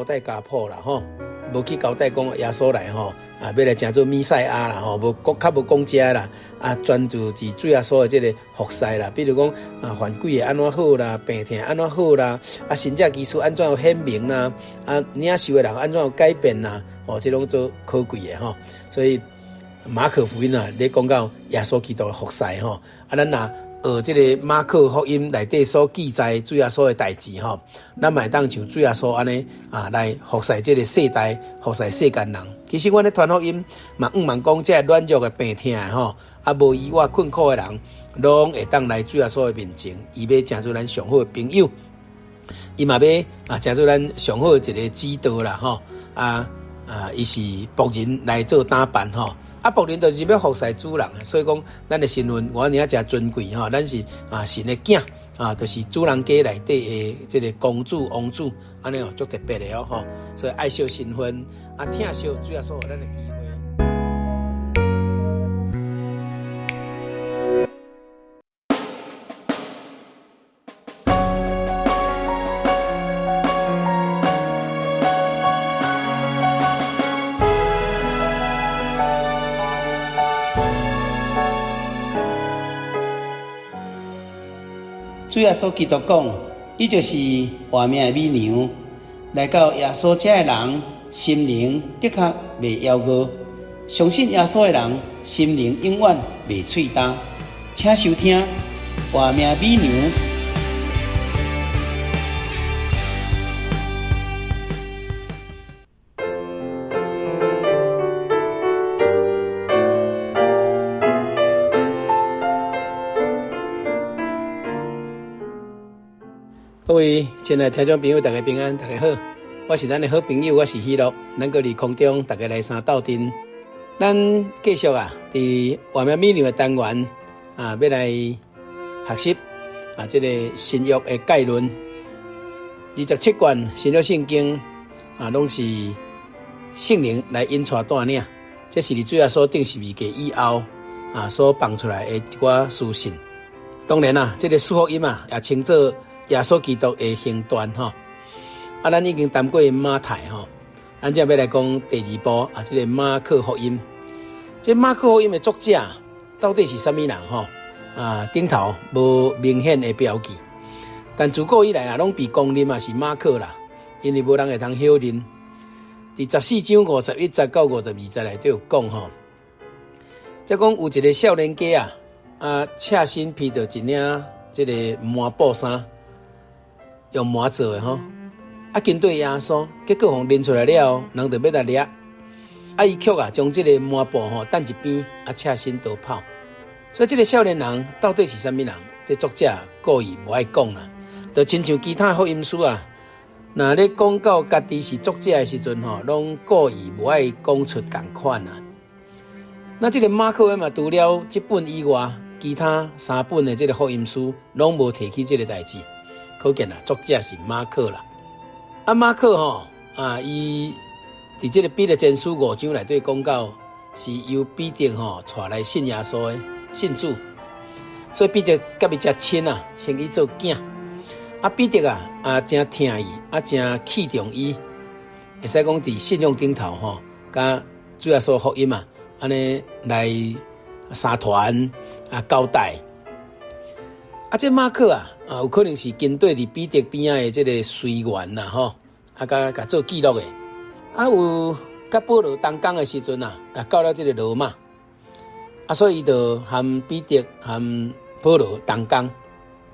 代家譜啦吼，無去交代講耶穌來吼啊，欲來成做彌賽亞啦吼，無講較無講這啦，啊，專注佇主耶穌的這个服侍啦，比如講啊，犯鬼的按怎好啦，病疼按怎好啦，啊，神蹟奇事按怎有顯明啦，啊，領受的人按怎有改變啦，哦，這攏足可貴的吼，所以馬可福音啊，咧講到耶穌基督的服侍吼，啊，咱若學這个馬可福音內底所記載主耶穌的代誌吼，咱嘛會當像主耶穌按呢啊來服侍這个世代，服侍世間人。其實阮咧傳福音嘛，向望講，這个軟弱的、病疼的吼，啊無依倚困苦的人，攏會當來主耶穌的面前，伊欲成做咱上好的朋友，伊嘛欲啊成做咱上好的一个指導啦吼，啊啊，伊是僕人來做打扮吼。啊，僕人就是欲服侍主人，所以講，咱的身份偌爾仔誠尊貴吼，咱是啊神的囝啊，就是主人家內底的這个公主王子，按呢哦，足特別的哦吼，所以愛惜身份，啊，疼惜主耶穌予咱的機會。主耶穌基督講，伊就是活命的美娘。來到耶穌遮的人，心靈的確袂枵餓；相信耶穌的人，心靈永遠袂喙焦。請收聽《活命美娘》。各位親愛的聽眾朋友，大家平安，大家好，我是咱的好朋友，我是喜樂，咱閣佇空中，大家來相鬥陣。咱繼續啊，佇活命美娘的單元啊，欲來學習啊，這个新約的概論。27卷新約聖經啊，攏是聖靈來引帶帶領，這是佇主耶穌釘十字架以後啊所放出來的一寡書信。當然啦，這个四福音啊，也稱做耶穌基督的行傳吼。啊，咱已經談過馬太吼，咱這欲來講第二部啊，這个馬可福音。這馬可福音的作者到底是啥物人吼？啊，頂頭無明顯的標記，但自古以來啊，攏被公認嘛是馬可啦，因為無人會通否認。佇14章51節到52節內底有講吼，這講有一个少年家啊，啊，赤身披著一領這个麻布衫，用麻做的吼，啊，跟綴耶穌，結果予認出來了後，人就欲來掠，啊，伊卻啊將這个麻布吼擲一邊，啊，赤身逃跑。所以這个少年人到底是啥物人？這作者故意無愛講啦，就親像其他福音書啊，若咧講到家己是作者的時陣吼，攏故意無愛講出仝款啊。那這个馬可嘛，除了這本以外，其他三本的這个福音書攏無提起這个代誌，可見啊，作者是馬可啦。啊，馬可吼啊，伊佇這个彼得前書5章內底講到，是由彼得吼帶來信耶穌的。信主，所以彼得佮伊誠親啊，稱伊做囝。啊，彼得啊，啊，誠疼伊，啊，誠器重伊，會使講佇信仰頂頭吼，佮主耶穌福音啊，按呢來相傳啊交代。啊，這馬可啊，啊，有可能是跟綴佇彼得邊仔的這个隨員啦，吼，啊，共共做記錄的。啊，有佮保羅同工的時陣啊，啊，到了這个羅馬。啊，所以伊就和彼得和保羅同工，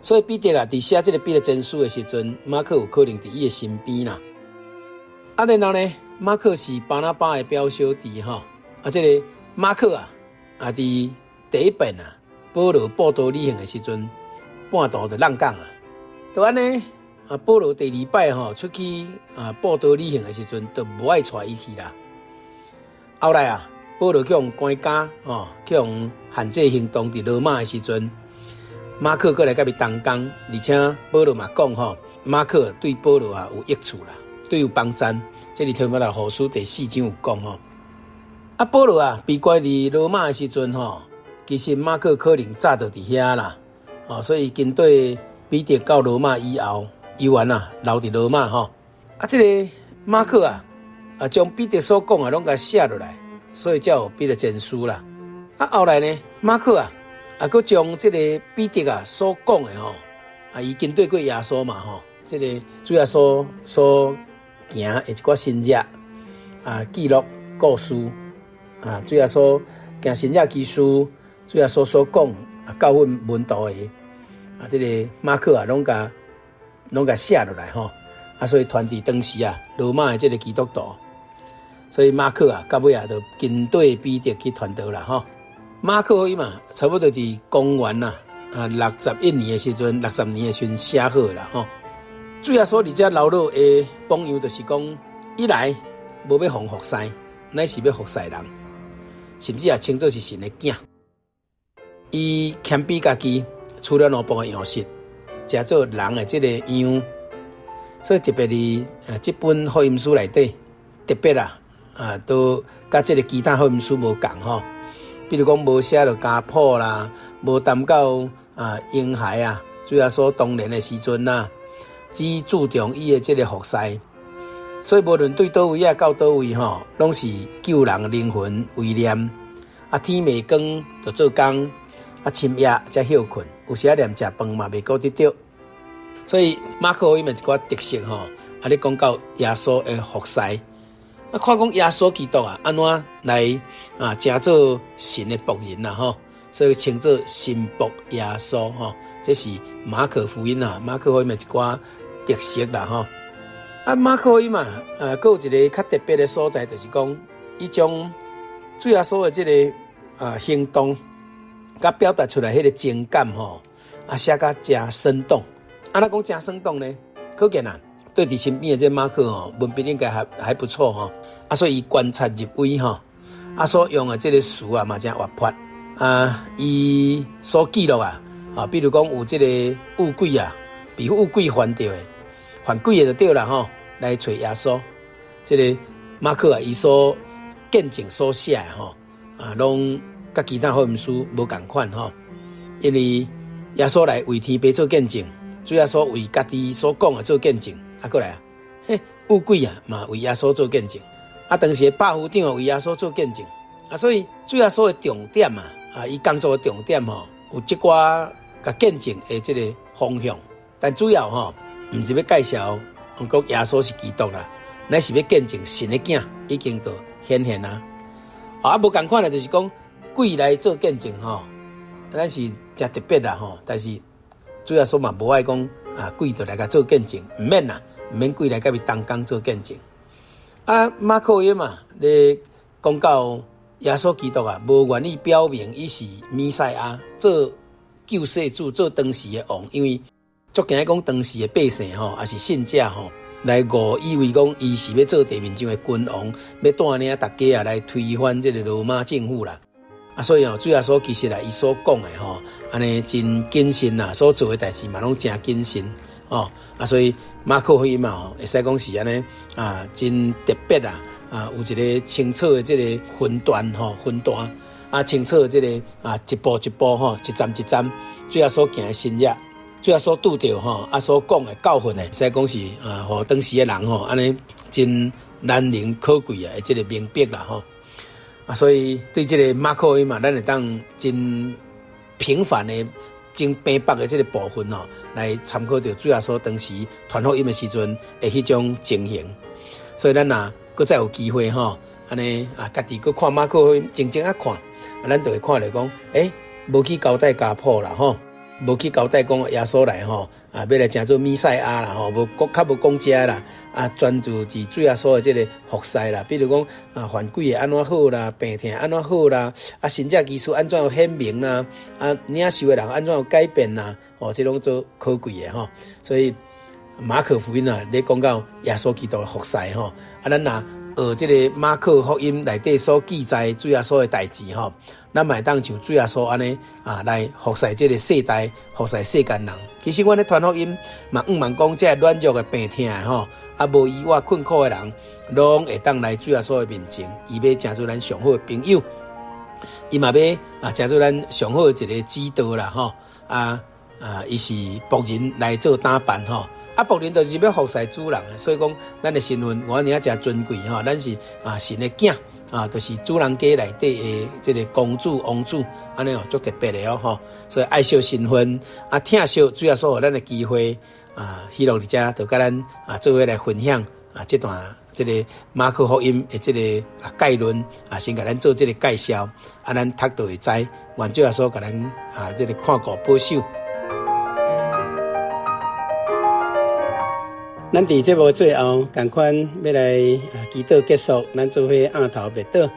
所以彼得啊，佇寫這个彼得前書的時陣，馬可有可能佇伊的身邊啦。啊，然後呢，馬可是巴拿巴的表小弟吼。啊，這个馬可啊，啊，佇第一遍啊，保羅布道旅行的時陣，半途就挵港啊。就按呢，啊，保羅第二擺吼出去啊布道旅行的時陣，就無愛帶伊去啦。後來啊。保羅去予關監，吼，去予限制行動佇羅馬的時陣，馬可閣來佮伊同工，而且保羅嘛講吼，馬可對保羅啊有益處啦，對有幫贊。這佇提摩太後書第四章有講吼。啊，保羅啊被關佇羅馬的時陣吼，其實馬可可能早就佇遐啦，哦，所以經過彼得到羅馬以後，猶原啊留佇羅馬吼。啊，這个馬可啊，將彼得所講的攏共寫落來，所以才有彼得前書啦。啊，後來呢，馬可啊，閣將這個彼得啊所講的吼，啊，伊跟綴過耶穌嘛吼，這個主耶穌所行的一寡神跡啊，記錄故事啊，主耶穌行神跡奇事，主耶穌所講啊，教訓門徒的啊，這個馬可啊，攏共寫落來吼，啊，所以傳佇當時啊，羅馬的這個基督徒，所以馬可啊，到尾啊，就跟綴彼得去傳道啦吼。馬可福音嘛，差不多佇公元啊61年的時陣，60年的時陣寫好的啦吼。主耶穌佇遮流露的榜樣，就是講，伊來無欲予人服侍，乃是欲服侍人，甚至也稱作是神的囝。伊謙卑家己，取了奴僕的樣式，成做人的這个樣。所以特別佇這本福音書內底，特別啊都佮這个其他福音書無仝吼。比如講無寫著家譜啦，無談到啊嬰孩啊，主耶穌童年的時陣啊，只注重伊的這个服侍。所以無論對佗位啊到佗位吼，攏是救人靈魂為念。啊，天未光就做工，啊，深夜才歇睏，有時仔連食飯嘛袂顧得著。所以馬可福音的一寡特色吼，啊，咧講到耶穌的服侍，啊，看講耶穌基督啊，按怎來啊，成做神的僕人啦吼，所以稱做神僕耶穌吼，這是馬可福音啊，馬可福音的一寡特色啦吼。啊，馬可福音嘛，閣有一個較特別的所在，就是講，伊將主耶穌的這个行動，佮表達出來彼个情感吼，啊，寫甲誠生動。按怎講誠生動呢？可見啊，綴佇身邊的這個馬可吼，文筆應該還不錯吼。啊，所以伊觀察入微吼，啊，所用的這个詞啊嘛誠活潑。啊，伊所記錄啊，啊，比如講有這個惡鬼啊，被惡鬼犯著的，犯鬼的就對啦吼，來揣耶穌。這个馬可啊，伊所見證所寫的吼，啊，攏佮其他福音書無仝款吼，因為耶穌來為天父做見證，主耶穌為家己所講的做見證，啊，閣來啊，嘿，惡鬼啊嘛為耶穌做見證，啊，當時的百夫長啊為耶穌做見證，啊，所以主耶穌的重點啊，啊，伊工作的重點吼，有這寡共見證的這个方向，但主要吼，毋是欲介紹講耶穌是基督啦，乃是欲見證神的囝已經就顯現啊，啊，無仝款的，就是講鬼來做見證吼，咱是誠特別啦吼，但是主耶穌嘛無愛講啊，鬼就來共做見證，毋免啦，毋免鬼來共伊同工做見證。啊，馬可福音嘛，咧講到耶穌基督啊，無願意表明伊是彌賽亞，做救世主，做當時的王，因為足驚講當時的百姓吼，抑是信者吼，來誤以為講伊是欲做地面上的君王，欲帶領大家啊來推翻這個羅馬政府啦。啊，所以哦，主耶穌其實啊，伊所講的吼，按呢真謹慎啦，所做的代誌嘛，攏誠謹慎哦。啊，所以馬可福音嘛，吼，會使講是按呢啊，真特別啊，啊，有一个清楚的這个分段吼，分段啊，清楚的這个啊，一步一步吼，一站一站，主耶穌行的神跡，主耶穌拄著吼，啊，所講的教訓的，會使講是啊，予當時的人吼，按呢真難能可貴啊，這个明白啦吼。啊，所以對這個馬可福音嘛，咱會當真平凡的、真平白的這个部分吼，來參考著主耶穌當時傳福音的時陣的彼種情形。所以咱若閣再有機會吼，按呢啊，家己閣看馬可福音，靜靜仔看，啊，咱就會看著講，欸，無去交代家譜啦吼，無去交代講耶穌來吼，啊，欲來成做彌賽亞啦吼，無講較無講這啦，啊，專注佇主耶穌的這个服侍啦，比如講啊，犯鬼會按怎好啦，病疼按怎好啦，啊，神跡奇事按怎樣顯明啦，啊，領受的人按怎樣改變啦，哦，這攏足可貴的吼。所以馬可福音啊，咧講到耶穌基督的服侍吼，啊，咱若學這个馬可福音內底所記載主耶穌的代誌吼，咱嘛會當像主耶穌按呢啊來服侍這个世代，服侍世間人。其實阮咧傳福音嘛，向望講這个軟弱的、病疼的吼，啊無依倚困苦的人，攏會當來主耶穌的面前，伊欲成做咱上好的朋友，伊嘛欲啊成做咱上好的一个指導啦吼，啊啊，伊是僕人來做打扮吼，啊，僕人就是欲服侍主人的，所以講咱的身份無爾誠尊貴吼，咱是啊神的囝啊，就是主人家內底的這个公主王子，按呢哦，足特別的哦吼。所以愛惜身份啊，疼惜主耶穌予咱的機會啊，喜樂佇遮就佮咱啊做伙來分享啊這段這个馬可福音的這个啊概論啊，先共咱做這个介紹，啊，咱讀就會知，願主耶穌共咱啊這个看顧保守。咱佇節目的最後，仝款欲來啊祈禱結束，咱做伙按頭默禱，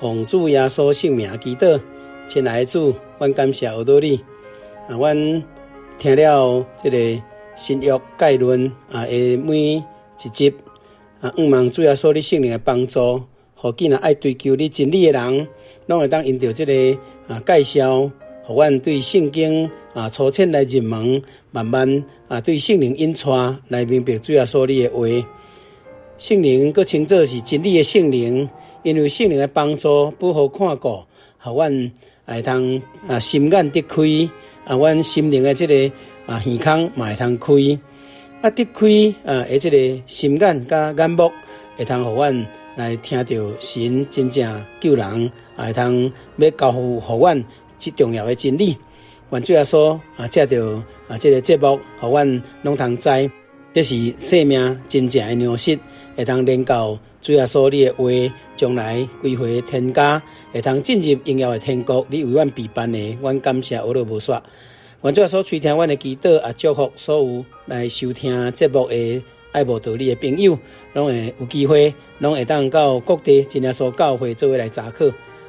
奉主耶穌聖名祈禱，親愛的主，阮感謝阿多你啊，阮聽了這个新約概論啊的每一集啊，向望主耶穌你聖靈的幫助，予囝若愛追求你真理的人，攏會當因著這个啊介紹。予阮對聖經啊粗淺來入門，慢慢啊對聖靈引帶來明白主耶穌你的話。聖靈閣稱做是真理的聖靈，因為聖靈的幫助、保護、看顧，予阮會通啊心眼得開，啊阮心靈的這个啊耳孔嘛會通開，啊得開啊的這个心眼佮眼目，會通予阮來聽著神真正救人，會通欲交付予阮。這重要的真理，願主耶穌啊，藉著啊這个節目，予阮攏通知，這是生命真正的糧食，會通連到主耶穌你的話，將來歸回天家，會通進入榮耀的天國。你為阮備辦的，阮感謝阿樂無煞。願主耶穌垂聽阮的祈禱，也祝福所有來收聽節目的愛慕道理的朋友，攏會有機會，攏會當到各地真耶穌教會做伙來查考。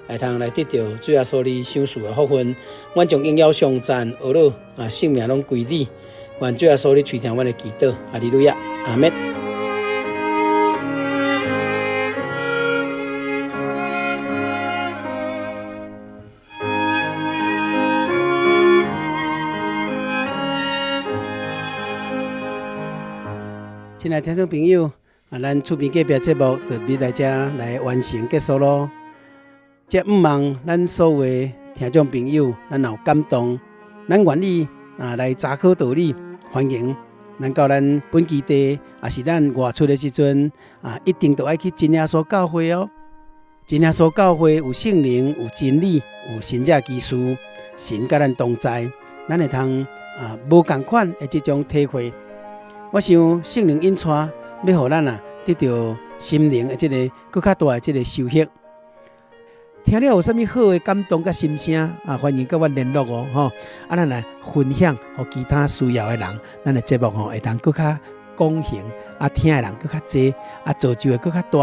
會通來得著主耶穌你賞賜的福分，阮將榮耀頌讚阿樂啊聖名攏歸你，願主耶穌你垂聽阮的祈禱，哈利路亞，阿們。親愛的聽眾朋友，啊，咱厝邊隔壁節目就欲來遮來完成結束囉。這向望咱所有的聽眾朋友，咱若有感動，咱願意啊來查考道理，歡迎咱到咱本基地，抑是咱外出的時陣啊，一定都愛去真耶穌教會哦。真耶穌教會有聖靈，有真理，有神蹟奇事，神佮咱同在，咱會通啊無仝款的這種體會。我想聖靈引帶，欲予咱啊得著心靈的這个閣較大的這个收穫。聽了有啥物好的感動佮心聲啊，歡迎佮阮聯絡哦，吼！啊，咱來分享予其他需要的人，咱的節目吼會當閣較廣行，啊，聽的人閣較濟，啊，造就會閣較大。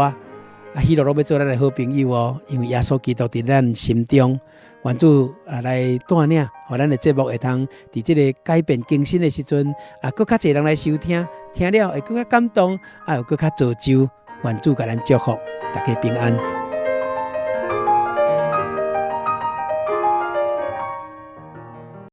啊，喜樂攏欲做咱的好朋友哦，因為耶穌基督佇咱心中，願主啊來帶領，予咱的節目會通佇這个改變更新的時陣，啊，閣較濟人來收聽，聽了會閣較感動，啊，有閣較造就，願主共咱祝福，大家平安。